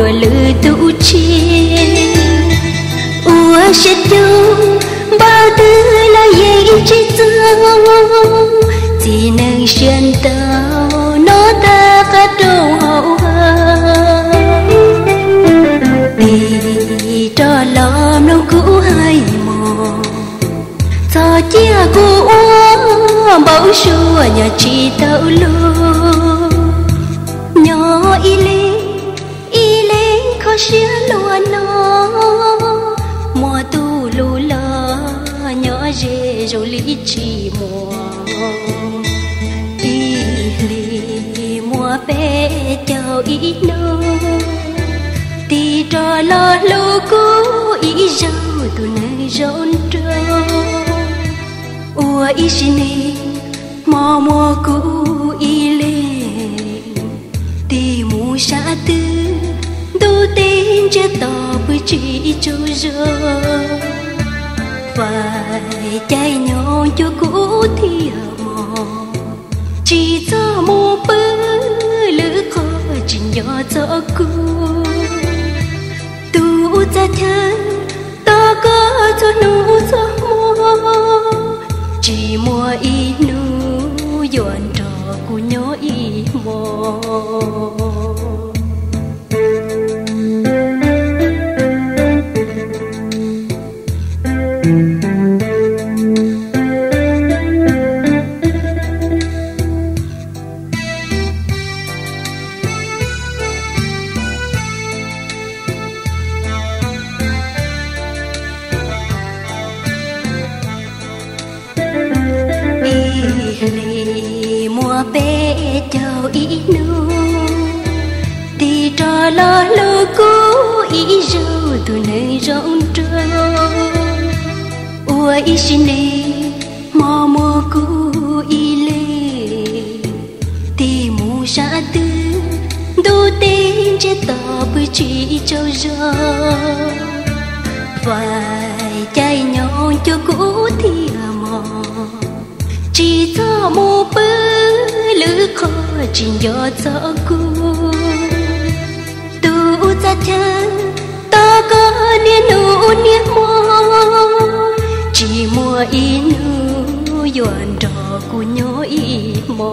Lwm tus tseg ua siab cuag npawg twg los yeej tsis txog, txiv neej siab ntau no tag qab rau hauv. Tig rov los mloog kuv hais mos, txog ciaj kuv ua npau suav nyob tsis tau luag. Nyob ib leeg ib leeg kho siab luag no, muaj tus hlub los nyob ze zoo li tsis muaj. Ib hlis muaj peb caug ib hnub, tig rov los hlub kuv ib zaug tus neeg zoo nraug. Ua ib sim neej hmo muaj kuv ib leeg, tig mus sab twg ntuj teb ntsiag to pw tsis tsaug zog. Fais caij nyoog cuag kuv thiaj mog, tsis txhob mus pw lwm qhov tsis nco txog kuv. Tus txaj chaw tos koj txhua hnub txhua hmo, tsis muaj ib hnub yuav nrog kuv nyob ib hmo. Ib hlis muaj peb caug ib hnub, tig rov los hlub kuv ib zaug tus neeg zoo nraug. Ua ib sim neej hmo muaj kuv ib leeg, tig mus sab twg ntuj teb ntsiag to pw tsis tsaug zog. Fais caij nyoog cuag kuv thiaj mog, tsis txhob mus pw lwm qhov tsis nco txog kuv. Tus txaj chaw tos koj niaj hnub niaj hmo, tsis muaj ib hnub yuav nrog kuv nyob ib hmo.